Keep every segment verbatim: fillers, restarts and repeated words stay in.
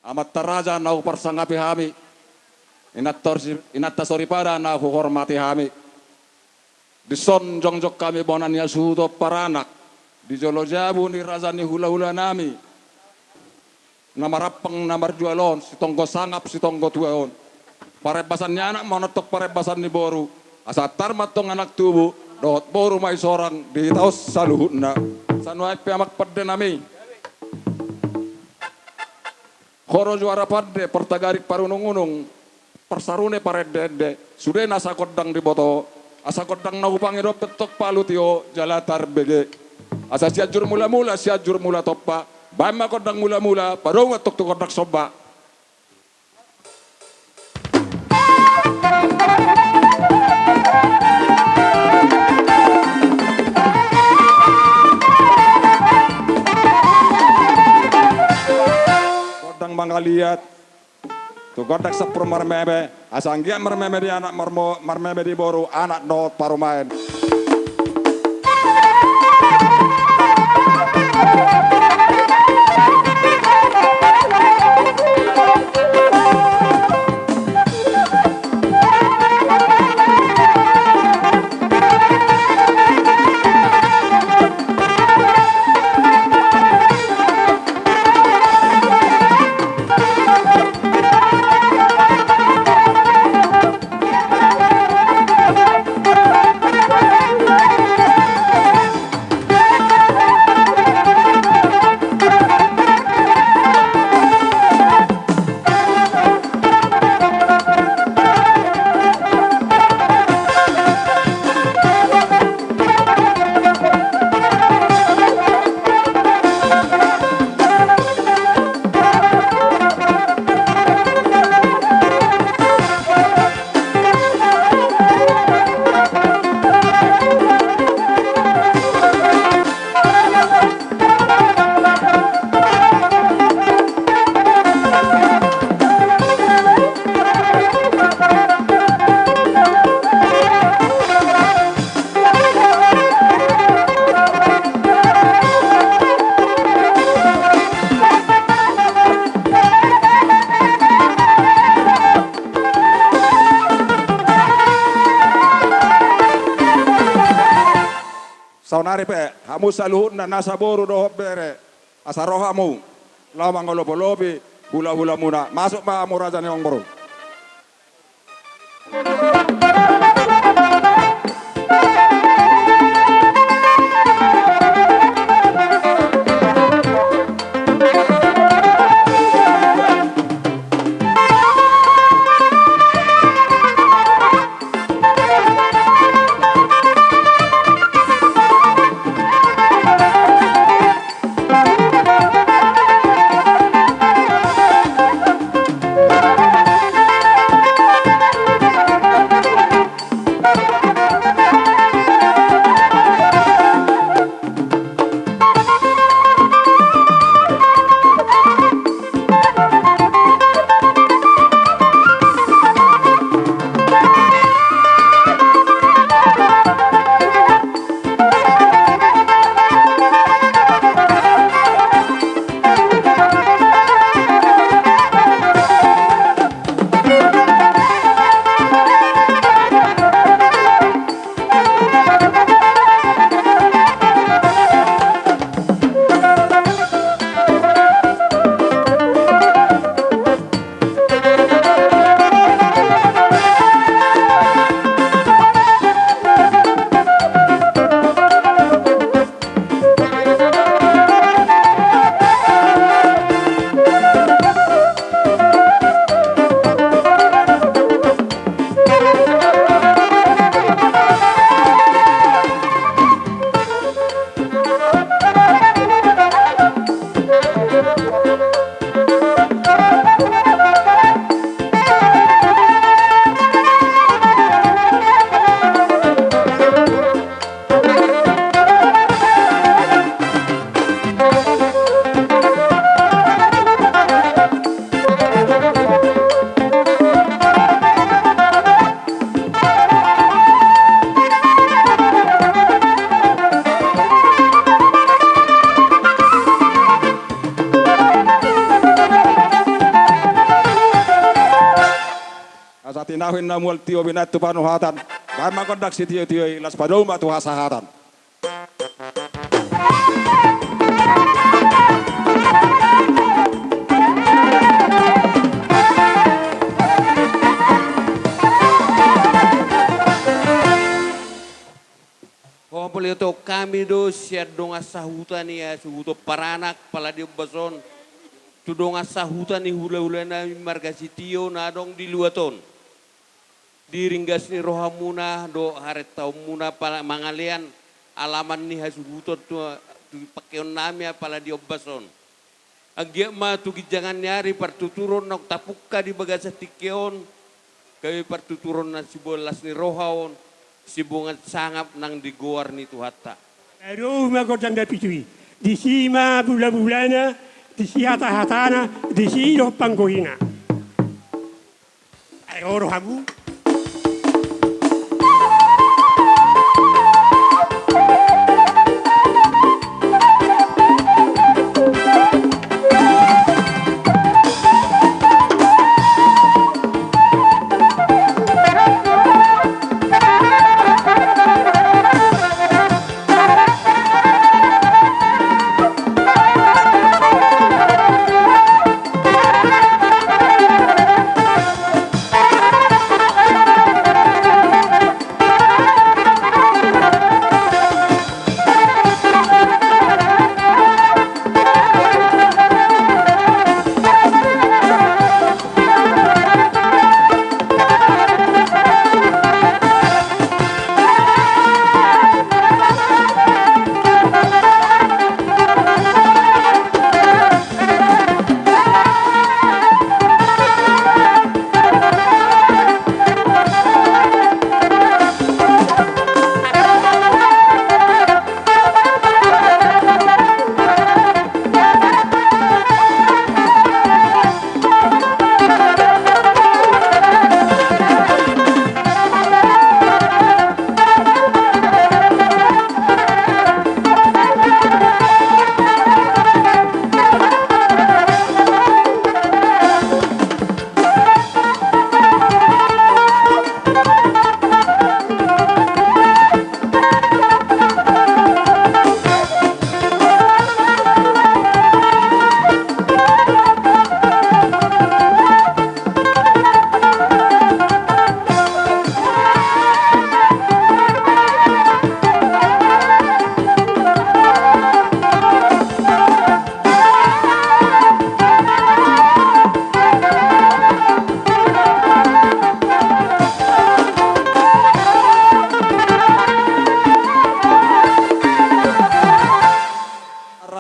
Amanta raja na huparsangapi hami, inanta si-, inanta soripada na huhormati hami. Dison jongjong hami bona ni hasuhuton paranak, di jolo jabu ni raja ni hulahulanami, na marampang na marjual on, sitonggo sangap sitonggo tua on. Parembasan ni anak manongtong parembasan ni boru, asa antar ma antong anak tubu dohot boru ma i sorang di hita on saluhutna. Sai nuaeng pe amang pandenami, ho do juara pande, partagarik parunungunung, parsarune parendeende, sude nasa gondang diboto, asa gondang na hupangido pe antong palu tio jala tarbege. Asa Sianjur Mulamula, Sianjur Mula Tompa, baen ma gondang mulamula, padomu antong tu gondang somba. Gondang mangaliat, tu gondang sampur marmeme, asa anggiat marmeme di anak marmo-, marmeme di boru, anak dohot parumaen. Saonari pe hamu saluhutna nasa boru dohot bere, asa ro hamu laho mangolopolopi hulahulamuna. Masuk ma hamu raja ni amangboru. Tinahu na mual tio binahen tu panuhatan. Bahen ma gondang sitiotio i, laos padomu ma tu hasahatan. Ho, mauliate, hami do sian dongan sahuta ni hasuhuton paranak pala di ombas on tu dongan sahuta ni hulahula nami marga Sitio na adong di luat on. Di ringgas ni rohamuna dohot harentaonmuna pala mangalean alaman ni hasuhuton tu, tu pangkeon nami pala di ombas on. Anggiat ma tu ginjangan ni ari partuturon naung tapungka di bagasan tingki on, gabe partuturon na siboan las ni roha on, sibongan sangap nang di goar ni Tuhanta. Adong ma gondang na pitu i, disi ma bulabulana, disi hatahatana, disi do panggohina. Ai ro do hamu.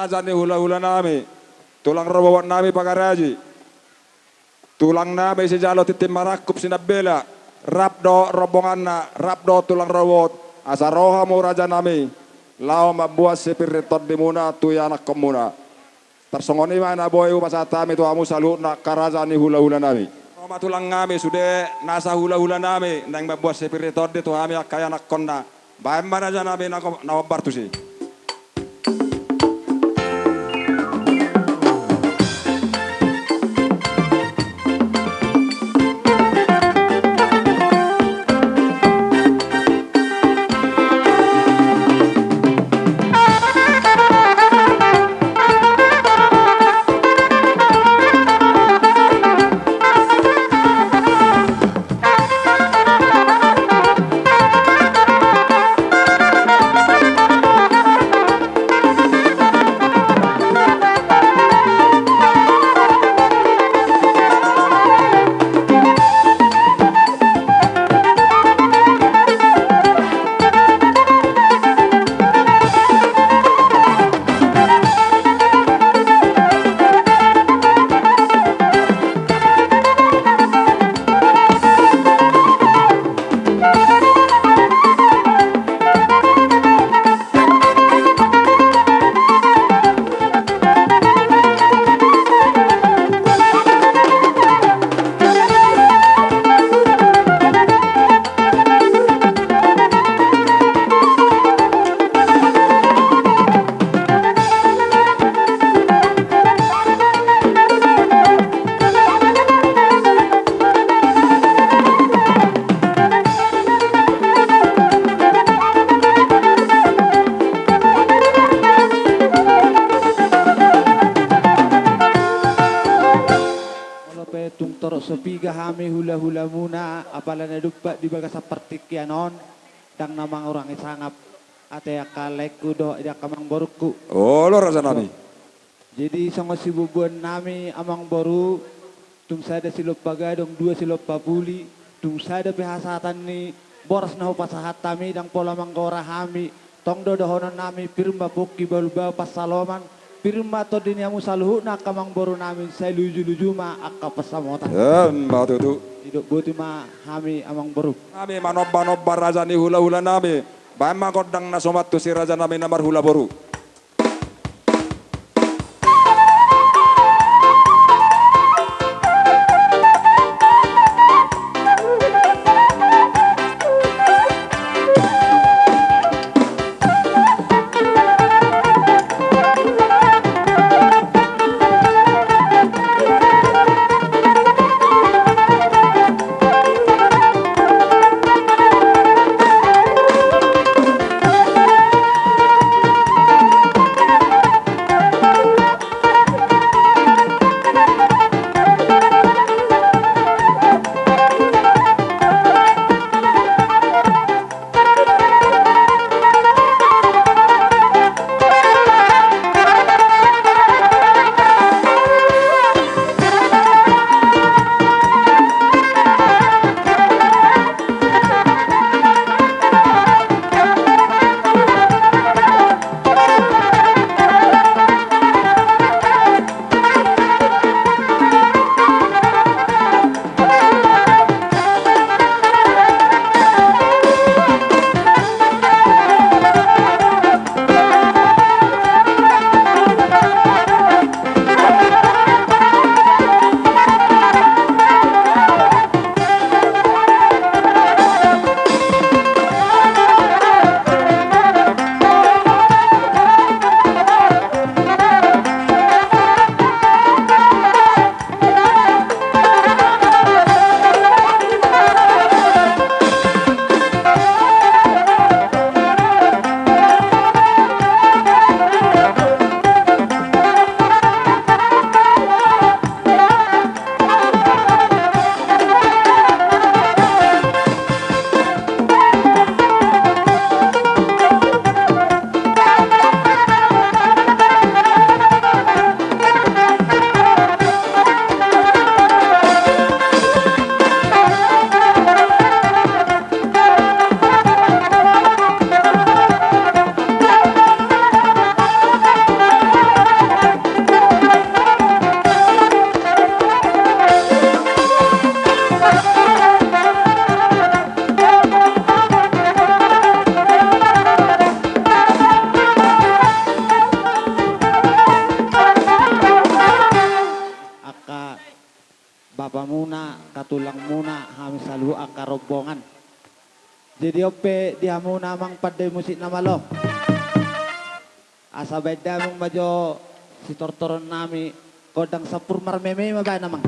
Raja ni hulahula nami, tulang rorobot nami Pagaraji, tulang nami sijalo tintin marangkup sinambela, rap dohot rombonganna, rap dohot tulang rorobot, asa ro hamu raja nami, laho mambuat sipir ni tondimuna tu ianakkonmuna. Tarsongon i ma na boi hupasahat hami tu hamu saluhutna angka raja ni hulahula nami. Ro ma tulang nami sude nasa hulahula nami naeng mambuat sipir ni tondi tu hami angka ianakkonna. Bahen ma raja nami na, na hombar tusi. Tung torop so piga hami hulahulamuna, apala na dumpak di bagasan partingkian on, ndang na mangurangi sangap ate angka laengku dohot di angka amangborungku. Olo, rajanami. Jadi songon sibubuannami, amangboru, tung sada silompa gadong, dua silompa puli, tung sada pe hasahatan ni boras na hupasahat hami, ndang pola manggora hami. Tong do dohononnami, pir ma pongki bahulbahul pansalongan, pir ma tondi ni hamu saluhutna angka amangborunami, sai lujuluju ma angka pansamotan. Emma tutu. Didok botima hami, amangboru. Hami manombanomba raja ni hulahulanami. Baen ma gondang na somal tu si rajanami na marhula boru. Angka bapamuna, angka tulangmuna, hami saluhut angka rombongan. Jadi on pe di hamuna amang pande musik na malo. Asa baen damang ma jo sitortoronnami, gondang sampur marmeme ma baen amang.